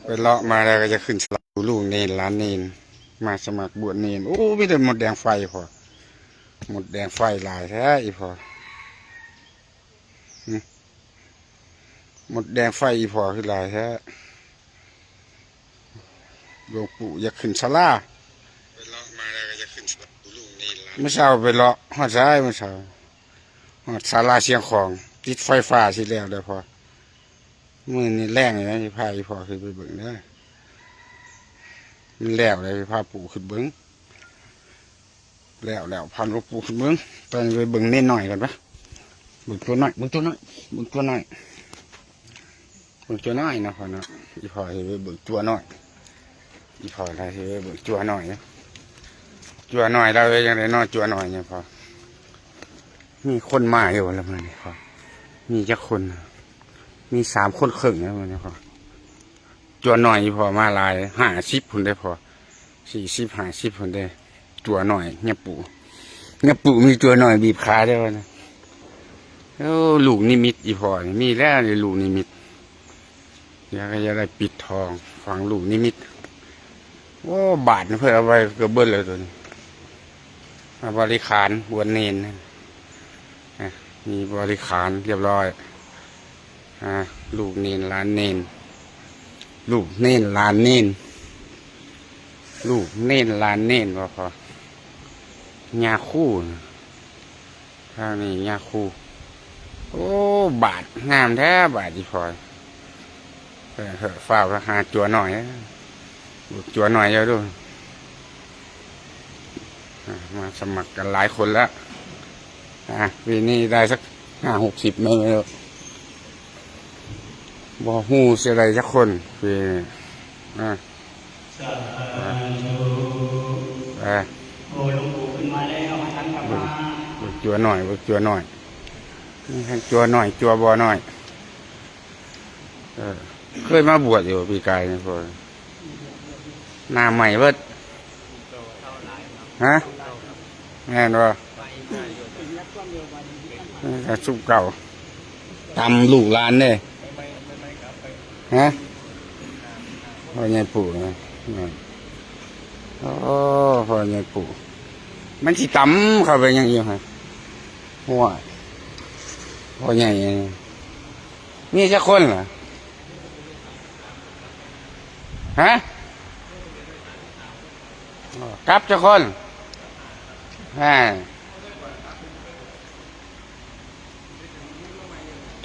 ໄປເລາະມາແລ້ວກໍຢາກຂຶ້ນສະຫຼາ ລູກເນນ ຫຼານເນນ ມາສະໝັກບວດເນນ. ໂອ້ ມີແຕ່ມົດແດງໄຟພໍ້ ມົດແດງໄຟຫຼາຍແທ້ອີ່ພໍ້. ຫຶ ມົດແດງໄຟອີ່ພໍ້ຄືຫຼາຍແທ້. ຫຼວງປູ່ຢາກຂຶ້ນສາລາ. ໄປເລາະມາແລ້ວກໍຢາກຂຶ້ນສະຫຼາ ລູກເນນ ຫຼານ ມື້ເຊົ້າໄປເລາະຮອດໃສ? ມື້ເຊົ້າຮອດສາລາຊຽງຂອງ ຕິດໄຟຟ້າຊິແລ້ວແລ້ວພໍ້. ມື້ນີ້ແລງນີ້ຊິພາອີ່ພໍ່ຂຶ້ນໄປເບິ່ງເດີ. ມັນແລ້ວແລ້ວຊິພາປູ່ຂຶ້ນເບິ່ງ. ແລ້ວແລ້ວ ພາຫຼວງປູ່ຂຶ້ນເບິ່ງ. ໄປ ໄປເບິ່ງເນນນ້ອຍກ່ອນປະ. ເບິ່ງຕົວນ້ອຍ ເບິ່ງຕົວນ້ອຍ ເບິ່ງຕົວນ້ອຍ ເບິ່ງຕົວນ້ອຍເນາະພໍ່ເນາະ. ອີ່ພໍ່ຊິໄປເບິ່ງຕົວນ້ອຍ ອີ່ພໍ່ລະຊິໄປເບິ່ງຕົວນ້ອຍ. ຕົວນ້ອຍລາວເອີຍ ຈັ່ງໃດເນາະ ຕົວນ້ອຍນີ້ພໍ່. ມີຄົນມາຢູ່ລະມື້ນີ້ພໍ່? ມີຈັກຄົນ? ມີສາມຄົນເຄິ່ງລະມື້ນີ້ພໍ່. ຕົວນ້ອຍອີ່ພໍ່ມາຫຼາຍ ຫ້າສິບພຸ້ນເດ້ພໍ່ ສີ່ສິບ ຫ້າສິບພຸ້ນເດ້. ຕົວນ້ອຍ ຍາປູ ຍາປູມີຕົວນ້ອຍບີບຂາເດ້ວ່າ. ໂອ້ ລູກນິມິດອີ່ພໍ່ນີ້ ມີແລ້ວນີ້ ລູກນິມິດ. ດຽວກໍຈະໄດ້ປິດທອງຝັງລູກນິມິດ. ໂອ້ ບາດນີ້ເພິ່ນເອົາໄວ້ເກືອບເບິດແລ້ວໂຕນີ້. ມາບໍລິຂານບວດເນນ ອາ ມີບໍລິຂານຮຽບຮ້ອຍ. ອາ ລູກເນນ ຫຼານເນນ ລູກເນນ ຫຼານເນນ ລູກເນນ ຫຼານເນນ ບໍ່ພໍ ຍາຄູ. ທາງນີ້ຍາຄູ. ໂອ້ ບາດງາມແທ້ ບາດອີ່ພໍ່. ເອີ ຟ້າວຫາຕົວນ້ອຍ ຕົວນ້ອຍເຈົ້າດູ. ອາ ມາສະໝັກກັນຫຼາຍຄົນແລ້ວ. ອາ ປີນີ້ໄດ້ສັກຫ້າຫົກສິບແມ່ນແລ້ວ ບໍ່ຮູ້ຊິໄດ້ຈັກຄົນປີນີ້. ອາ ສາທຸ ອາ ໂອ້ ຫຼວງປູ່ຂຶ້ນມາແລ້ວ ມາທັນກັບມາ. ເບິ່ງ ເບິ່ງຕົວນ້ອຍ ເບິ່ງຕົວນ້ອຍ ມີທັງຕົວນ້ອຍ ຕົວບໍ່ນ້ອຍ. ເອີ ເຄີຍມາບວດຢູ່ປີກາຍນີ້ ໜ້າໃໝ່ເບິດ. ຮະ? ແມ່ນບໍ່? ເອີ ຊຸມເກົ່າ ຕຳລູກຫຼານເດ້. ຮະ? ພໍ່ໃຫຍ່ປູ່ນະ. ໂອ້ ພໍ່ໃຫຍ່ປູ່ ມັນຊິຕຳເຂົ້າໄປຫຍັງຢູ່ຫັ້ນ? ໂອ້ຍ ພໍ່ໃຫຍ່ ມີຈັກຄົນລະ? ຮະ? ກັບຈັກຄົນ? ຮະ?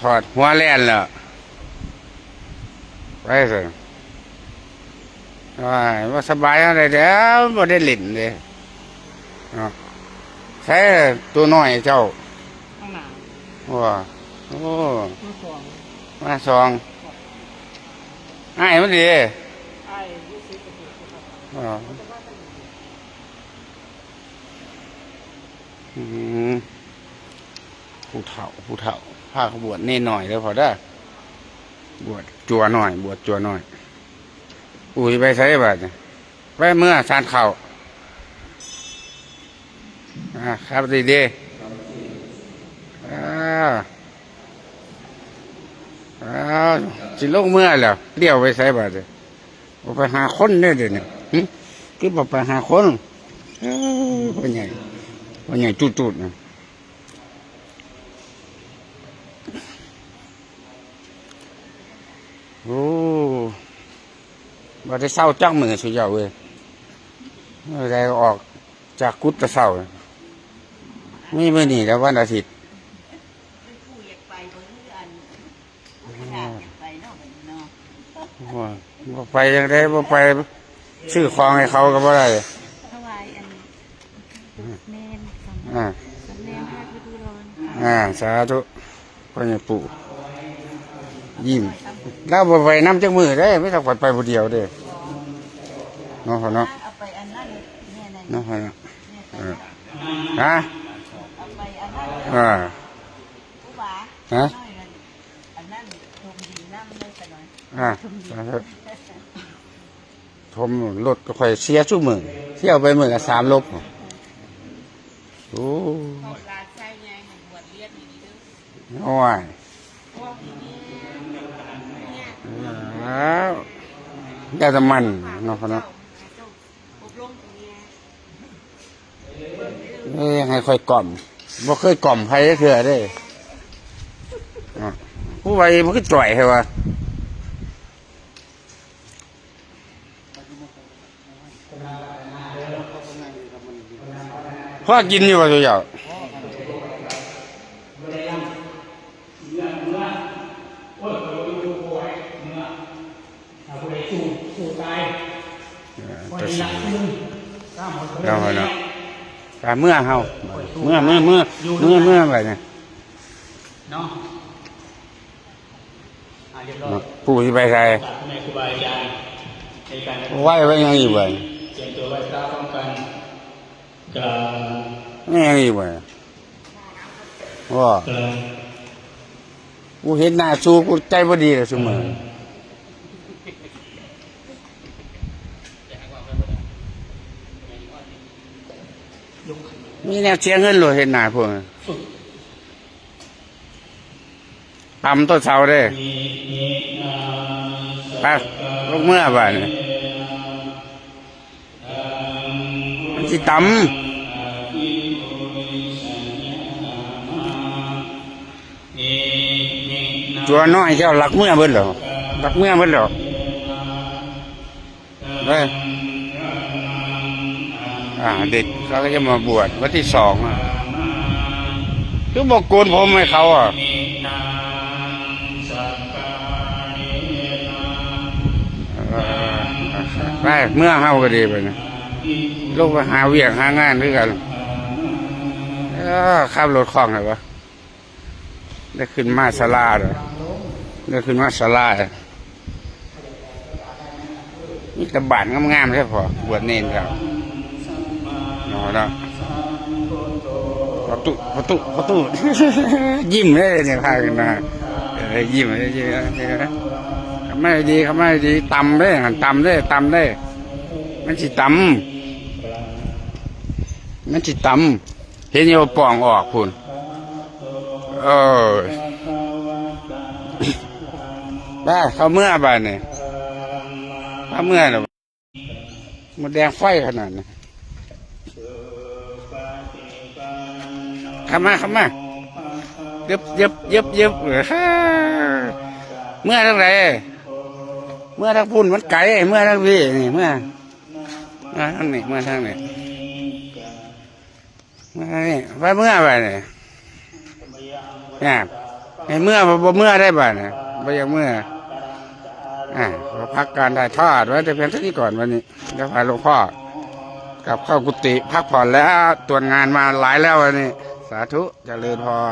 ຖອດຫົວແລ່ນແລ້ວ ໄປຊັ້ນ. ໂອ້ຍ ບໍ່ສະບາຍເຮົາໄດ້ແລ້ວ ບໍ່ໄດ້ຫຼິ້ນເດ້ເນາະ. ໃສໂຕນ້ອຍເຈົ້າ? ຂ້າງໜ້າ. ໂອ້ ໂອ້ ມາສອງ ມາສອງ ອ້າຍມັນເດ? ອ້າຍຢູ່ສີສະເກດ. ອໍ ອືມ ຜູ້ເຖົ້າ ຜູ້ເຖົ້າ ພາກະບວດເນນນ້ອຍເດີພໍ່ເດີ. ບວດຈົວນ້ອຍ ບວດຈົວນ້ອຍ. ອູ້ ຊິໄປໃສບາດນີ້? ໄປເມືອຊານເຂົ້າ. ອາ ຂັບດີໆ. ອາ ອາ ຊິລົງເມືອແລ້ວ ລ້ຽວໄປໃສບາດນີ້? ບໍ່ໄປຫາຄົນເດ້ດຽວນີ້. ຫຶ? ຄືບໍ່ໄປຫາຄົນ? ເອີ ພໍ່ໃຫຍ່ ພໍ່ໃຫຍ່ຕູດໆນະ. ໂອ້ ບໍ່ໄດ້ເຊົາຈັກມື້ຊຸເຈົ້າເອີຍ. ມື້ໃດອອກຈາກກຸດແຕ່ເຊົ້າ. ມີມື້ນີ້ແຫຼະ ວັນອາທິດ. ເປັນຜູ້ຢາກໄປບໍ່ ຫຼື ອັນ ຢາກໄປເນາະ ບັດນີ້ເນາະ. ໂອ້ຍ ບໍ່ໄປຈັ່ງໃດ ບໍ່ໄປຊື້ຂອງໃຫ້ເຂົາກໍບໍ່ໄດ້. ຖວາຍອັນ ແມ່ນ ອາ ສຳເນນພະວິດີໂອ. ອາ ສາທຸ ພໍ່ໃຫຍ່ປູ່ ຍິ້ມ. ລາວບໍ່ໄປນຳຈັກມື້ເດ້ ມີແຕ່ຂ້ອຍໄປຜູ້ດຽວເດ້ ເນາະ ເນາະ. ເອົາໄປອັນນັ້ນແນ່ ເນາະ ເນາະ. ເອີ ຮະ? ເອົາໄປອັນນັ້ນ ເອີ ຄູບາ ຮະ? ອັນນັ້ນ ອັນນັ້ນ ຖົມດິນນຳເລີຍ ສະໜ້ອຍ. ອາ ຖົມດິນ ຖົມລົດກໍຂ້ອຍເສຍຊຸມື້ ທ່ຽວໄປມື້ລະສາມລົບ. ໂອ້ ຫຼານຊາຍໃຫຍ່ໃຫ້ບວດລຽນດີໆເດີ. ໂອ້ຍ ໂອ້ຍ ອາ ແຕ່ນ້ຳມັນເນາະ ເນາະ. ເອີ ໃຫ້ຂ້ອຍກ່ອມ ບໍ່ເຄີຍກ່ອມໃຜຈັກເທື່ອເດ້. ຜູ້ໄວມັນຄືຈ່ອຍແທ້ວະ. ພໍກິນຢູ່ບໍ່ ເຈົ້າ? ເອີ ແລ້ວເນາະ ກະເມືອເຮົາ ເມືອ ເມືອ ເມືອ ເມືອ ເມືອໄປນີ້ເນາະ. ອ່າ ຮຽບຮ້ອຍ ເນາະ ຜູ້ຊິໄປໃສ? ຂອບຄຸນແມ່ຄູບາອາຈານໃນການ ໄຫວ້ ໄຫວ້ຫຍັງອີກບັດນີ້? ຕຽມຕົວໄຫວ້ພະພ້ອມກັນ ກະ ແມ່ນຫຍັງອີກບັດນີ້? ໂອ້ ເອີ ກູເຫັນໜ້າຊູ ກູໃຈບໍ່ດີແລ້ວຊຸມື້ນີ້. ມີແນວເສຍເງິນໂລດ ເຫັນໜ້າພວກນັ້ນ. ຕຳໂຕເຊົາເດ້. ໄປ ລົງເມືອບາດນີ້ ມັນຊິຕຳ. ຕົວນ້ອຍເຈົ້າລັກເມືອເບິດແລ້ວ ລັກເມືອເບິດແລ້ວ. ເອີ ອ່າ ເດັກເຂົາກໍຈະມາບວດວັນທີສອງ ອ່ະ ຄືບໍ່ໂກນຜົມໃຫ້ເຂົາ ອ່ະ? ເອີ ໄປ ເມືອເຮົາກໍດີບາດນີ້ ລົງໄປຫາວຽກຫາງານຄືກັນ. ເອີ ຂັບລົດຄ່ອງໃຫ້ບໍ່? ໄດ້ຂຶ້ນມາສາລາເດີ ໄດ້ຂຶ້ນມາສາລາ. ມີແຕ່ບ້ານງາມໆແທ້ພໍ ບວດເນນເຈົ້າເນາະ ເນາະ. ພໍ່ຕູ້ ພໍ່ຕູ້ ພໍ່ຕູ້ ຍິ້ມເດ້ນີ້ ພາກັນມາ ເອີ ຍິ້ມເດ້ ຍິ້ມເດ້. ເຂົ້າມາດີໆ ເຂົ້າມາດີໆ ຕຳເດ້ ຕຳເດ້ ຕຳເດ້ ມັນຊິຕຳ ມັນຊິຕຳ. ເຫັນຢູ່ວ່າປ່ອງອອກພຸ້ນ. ເອີ ໄປ ເຂົ້າເມືອບາດນີ້ ເຂົ້າເມືອແລ້ວ. ໝົດແດງໄຟຂະໜາດນີ້. ເຂົ້າມາ ເຂົ້າມາ ເຢິບ ເຢິບ ເຢິບ ເຢິບ. ເອີ ເມືອທາງໃດ? ເມືອທາງພຸ້ນມັນໄກ ເມືອທາງພີ້ນີ້ ເມືອ ເມືອທາງນີ້ ເມືອທາງນີ້. ມານີ້ ໄປເມືອໄປນີ້ ແມ່ນ ໃຫ້ເມືອ ບໍ່ເມືອໄດ້ບາດນີ້ ບໍ່ຢາກເມືອ. ອ່າ ກໍພັກການຖ່າຍທອດໄວ້ແຕ່ພຽງເທົ່ານີ້ກ່ອນ ວັນນີ້ ດຽວພາຫຼວງພໍ່ກັບເຂົ້າກຸຕິພັກຜ່ອນແລ້ວ ຕວນງານມາຫຼາຍແລ້ວວັນນີ້. ສາທຸ ຈະເລີນພອນ.